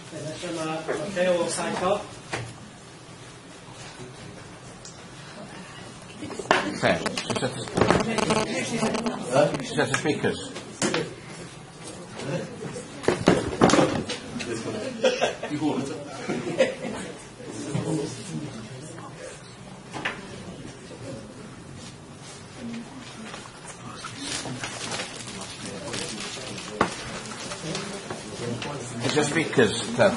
Nesa mae Mateo o Saito. Lle? Set of speakers. Is there speakers, Ted?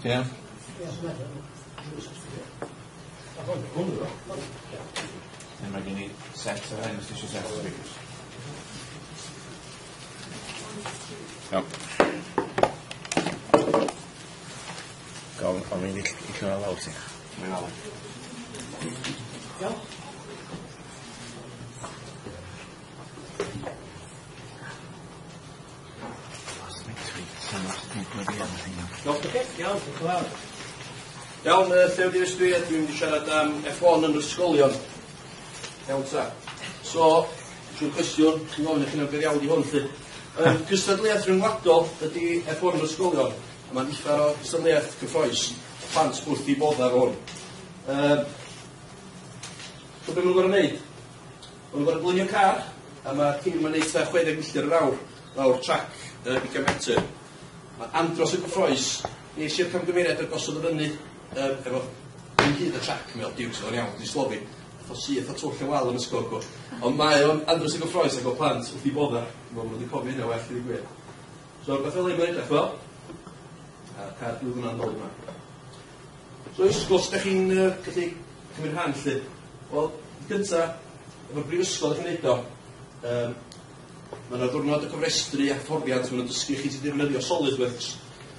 Ti'n iawn? Neu mae gen i set o rhain os ti eisiau set o speakers. Iawn. Gawn, o'n i'n i llwyr lawr ti. Mae'n lawr. Iawn. Oce, iawn, diolch yn fawr. Iawn, Llew Davies dwi, a dwi'n mynd i siarad am F1 yn yr ysgolion. Iawn ta. So, trwy'r cwestiwn, chi'n gofyn i chi'n beth iawn di hwn, lly. Cystadleuaeth rhyngwladol ydy F1 yn yr ysgolion, a mae'n uffar o gystadleuaeth cyffroes, plant wrth i bodd ar hwn. So be maen nhw'n gorfod wneud? Maen nhw'n gorfod dylunio car, a mae'r tîm yn neud tua 60 milltir yr awr lawr trac 20 metr. Mae andros o gyffroes. Nes i'r camgymeriad o gosod o fyny efo yn hyd y trac, meddwl, diw, o'n iawn, di slofi. Ath o syth a twll y wal yn ysgol go. Ond mae o'n andros o gyffroes ac o plant wrth i bodda. Dwi'n meddwl, maen nhw wedi cofio hynna well i gwir. So, beth fel un mae'n edrych fel. A'r car blwyddyn yna'n dod yma. So, ysgol, sut ydych chi'n gallu cymryd rhan, lly? Wel, gynta, efo'r brifysgol ydych chi'n neud o, mae yna ddiwrnod y cofrestru a hyfforddiant, maen nhw'n dysgu chi sut i ddefnyddio SolidWorks.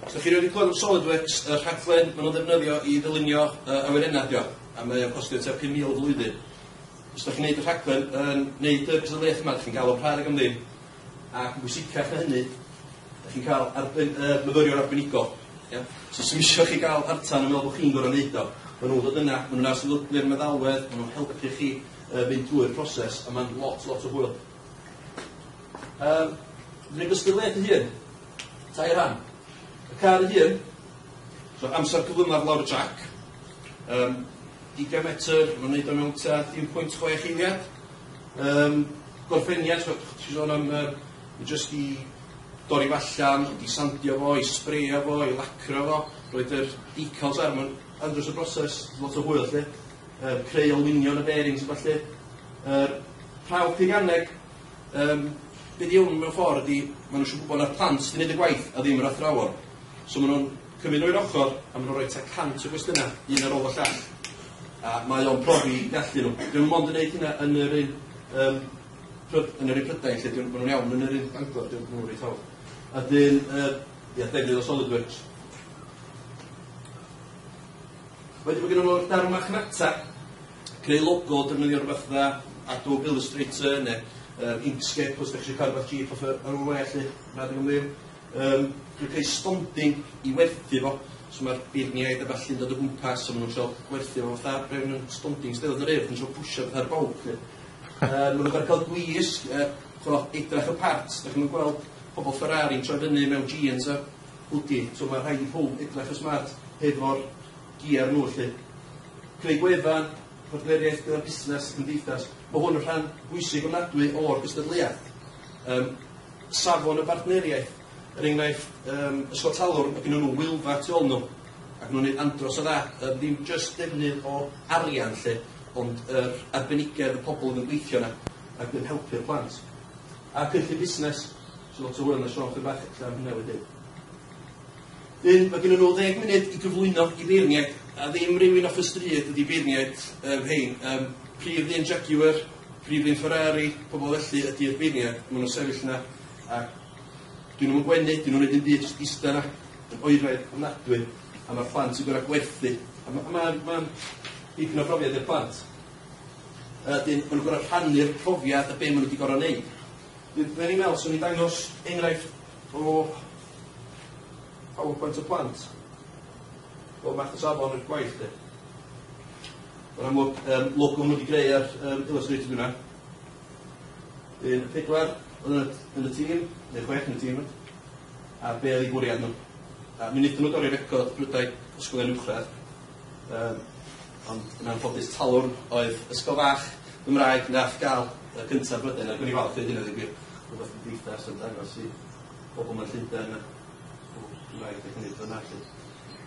Os ydych chi rioed wedi clywed am SolidWorks, y rhaglen maen nhw'n ddefnyddio i ddylunio awyrennau ydi o, a mae o'n costio tua 5,000 y flwyddyn. Os ydych chi'n neud y rhaglen, yn neud y gystadleuaeth yma, ydych chi'n gael o'n rhad ac am ddim, ac yn bwysicach na hynny, ydych chi'n cael myfyriwr arbenigol. Ia? So, os isio chi gael hartan yn meddwl bod chi'n gorfod neud o, maen nhw'n dod yna, maen nhw'n arsylwyddu'r meddalwedd, maen nhw'n helpu chi fynd drwy'r proses, a mae'n lot, lot o hwyl. Dwi'n gystadleuaeth ei hun, tair rhan. Y car ei hun, so amser cyflymaf lawr y trac, 20 metr, mae'n neud o mewn tua 1.6 eiliad. Gorffeniad, so, ti'n sôn am jyst i dorri fo allan, i sandio fo, i sbreio fo, i lacro fo, roed yr decals ar, mae'n andros o broses, lot o hwyl, lle. Creu olwynion y bearings a ballu. Prawf peirianneg, be di hwn mewn ffordd ydi, maen nhw eisiau gwybod na'r plant sy'n gwneud y gwaith a ddim yr athrawon. So maen nhw'n cymryd nhw i'r ochr a maen nhw'n rhoi tua 100 o gwestiynau, un ar ôl y llall. A mae o'n profi gallu nhw. Dyn nhw'n mond yn gwneud hynna yn yr un, yn yr un Prydain, lle dyn, maen nhw'n iawn yn yr un Bangor, dyn nhw'n reit hawdd. A dyn, ia, defnydd o SolidWorks. Wedyn mae gen nhw'r darn marchnata, creu logo, defnyddio rhywbeth fatha Adobe Illustrator neu Inkscape, os ydych chi eisiau cael rhywbeth cheap off yr we, lle, rhad ac am ddim. Dwi'n creu stondin i werthu fo, so mae'r beirniaid a ballu'n dod o gwmpas, so maen nhw'n trio gwerthu fo fatha brewn yn stondin steddfod yr Urdd, yn trio pwsio fatha ar bawb, lle. Maen nhw'n gorfod cael gwisg, ch'mo, edrych y part, da chi'n gweld pobl Ferrari'n troi fyny mewn jeans a hoodie, so mae rhaid i pob edrych yn smart hefo'r gear nhw, lle. Creu gwefan, partneriaeth gyda busnes, cymdeithas, mae hwn yn rhan bwysig ofnadwy o'r gystadleuaeth. Safon y bartneriaeth, er enghraifft, Ysgol Talwrn, mae gen nhw wylfa tu ôl nhw, ac nhw'n gwneud andros o dda, ddim jyst defnydd o arian lle, ond yr arbenigedd y pobl yn gweithio yna, ac yn helpu'r plant. A cynllun busnes, so lot o hwyl yn y sôn chydig bach allan am hynna wedyn. Dyn, mae gen nhw 10 munud i gyflwyno i feirniaid, a ddim rhywun off y stryd ydi beirniaid hein. Prif ddyn Jaguar, prif ddyn Ferrari, pobl felly ydy'r beirniaid. Maen nhw'n sefyll yna, a dyn nhw'n gwenu, dyn nhw'n gwneud dim byd, jyst ista yna, yn oeraidd ofnadwy, a mae'r plant yn gorfod gwerthu. A ma dipyn o brofiad i'r plant. Dyn, maen nhw'n gorfod rhannu'r profiad a be maen nhw wedi gorfod wneud. Dwi'n i'n meddwl, swn i'n dangos enghraifft o PowerPoint o plant. O math o safon i'r gwaith, de. O'r amlwg, logo maen nhw wedi greu ar Illustrator hwnna. Un, pedwar oedd yn y tîm, neu 6 yn y tîm, a be oedd eu bwriad nhw. A mi wnaethon nhw dorri record Prydain ysgolion uwchradd. Ond yn anffodus Talwrn oedd ysgol fach Gymraeg nath gael y cyntaf Brydain, ac o'n i falch dweud hynna, dweud gwir. Rhywbeth gymdeithas yn dangos i bobl mewn Llundain a pobl Gymraeg wedi gwneud yna.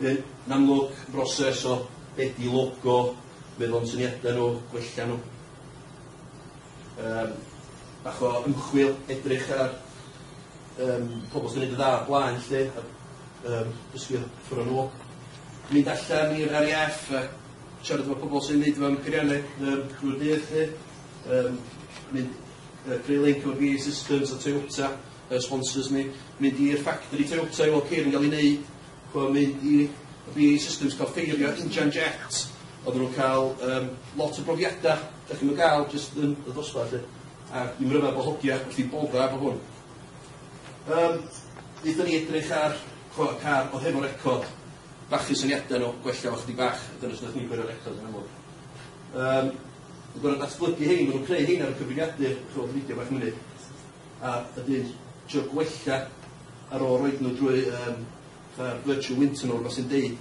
Yn amlwg, broses o be di logo, meddwl am syniadau nhw, gwella nhw. Bach o ymchwil, edrych ar pobl sy'n gwneud y dda o'r blaen, lle, a dysgu ffwrdd nhw. Mynd allan i'r RAF a siarad efo pobl sy'n gwneud efo peirianneg drwy'r dydd, lle. Mynd creu link efo BAE Systems a Toyota, sponsors ni. Mynd i'r factory Toyota i weld ceir yn cael ei wneud. Mynd i BAE Systems cael ffeirio injan jet. Oedden nhw'n cael lot o brofiadau da chi'n gael jyst yn y dosbarth, lle. A ddim rhyfedd bod hogia wrth i bodda efo hwn. Wnaethon ni edrych ar car oedd hefo record, bachu syniadau nhw, gwella fo chydig bach, a dyna sut nath ni gyrra'r record yn amlwg. Yn gorfod datblygu hein, maen nhw'n creu hein ar y cyfrifiadur, chi'n fideo bach munud, a ydyn trio gwella ar ôl roed nhw drwy virtual wind tunnel, rhywbeth sy'n deud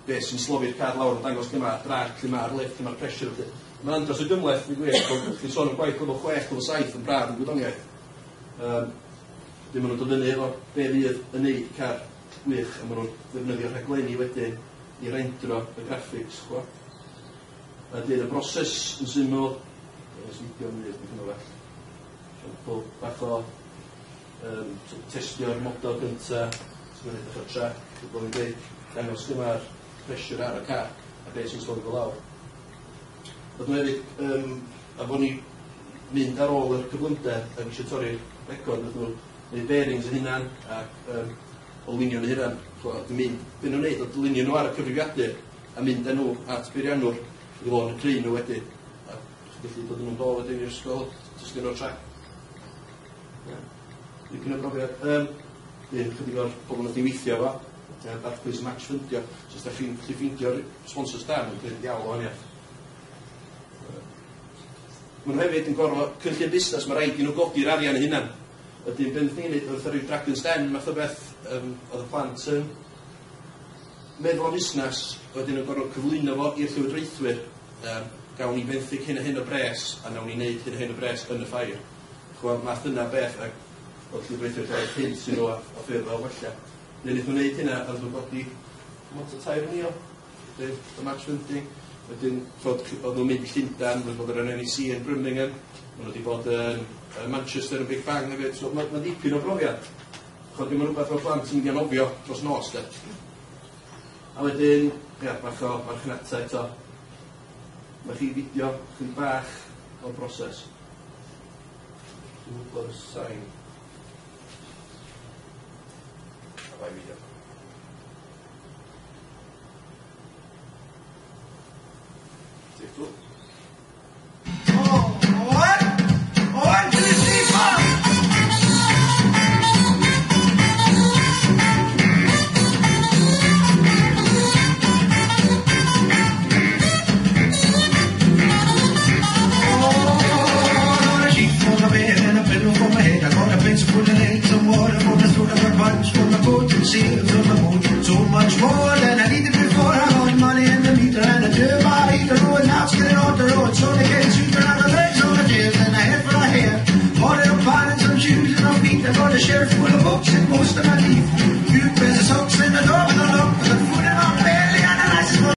beth sy'n slofi'r car lawr yn dangos lle mae'r drag, lle mae'r lift, lle mae'r pressure. Mae'n andros o gymhleth, dwi'n gwir, chi'n sôn am gwaith lefel 6, lefel 7 yn braf yn gwyddoniaeth. Dim maen nhw'n dod fyny efo be fydd yn neud car gwych, a maen nhw'n defnyddio rhaglenni wedyn i rendro y graphics. Chwa. A dyn y broses yn syml, os fideo yn mynd, dwi'n well. Siampl bach o testio'r model gyntaf, sy'n mynd edrych ar track, dwi'n bod yn dweud, dangos lle mae'r pressure ar y car a beth sy'n slofi fo lawr. Oedd nhw hefyd, a bod ni mynd ar ôl yr cyflymder ac eisiau torri'r record, nath nhw wneud bearings eu hunan ac olwynion eu hunan. Dwi'n mynd, be nhw'n wneud oedd dylunio nhw ar y cyfrifiadur a mynd â nhw at beiriannwr i fod yn creu nhw wedyn. A chi'n gallu dod nhw'n dod wedyn i'r ysgol, testio nhw'r track. Dipyn o brofiad. Un chydig o'r pobl nath ni weithio efo, Barclays Match Fundio. So os da chi'n gallu ffeindio'r sponsors da, mae'n gwneud diawl o wahaniaeth. Maen nhw hefyd yn gorfod cynllun busnes, mae rhaid i nhw godi'r arian eu hunan. Wedyn, be wnaethon ni wneud, oedd rhyw Dragon's Den math o beth, oedd y plant yn meddwl am busnes, wedyn yn gorfod cyflwyno fo i'r llywodraethwyr. Gawn ni fenthyg hyn a hyn o bres, a nawn ni wneud hyn a hyn o bres yn y ffair. Chwa, math yna beth, ac oedd llywodraethwyr rhoi hyn sy'n nhw o ffyrdd o wella. Neu wnaethon nhw wneud hynna, a nhw'n godi lot o 3,000, y match funding. Wedyn, oedd nhw'n mynd i Llundain, wedi bod yn NEC yn Birmingham, maen nhw wedi bod yn Manchester yn Big Bang hefyd, so mae'n dipyn o brofiad. Chod, dim yn rhywbeth o'r plant sy'n mynd i anofio dros nos, de. A wedyn, ia, bach o farchnata eto. Mae chi fideo chydig bach o'r broses. Dwi'n gwybod y sain. A bai fideo. Take two. One, 1, 2, 3, 4. Oh, a sheet for my bed and a pillow for my head. I got a pencil for the legs and water for the throat. I got buttons for my coat and sails on my boat. So much more than I needed before. I got money in the meter and a turbo heater. And now it's getting on the road, so they get sweeter. And the legs on the chairs and a head for a hair. Bought a pie and some shoes and a feet. I got a sheriff full of books.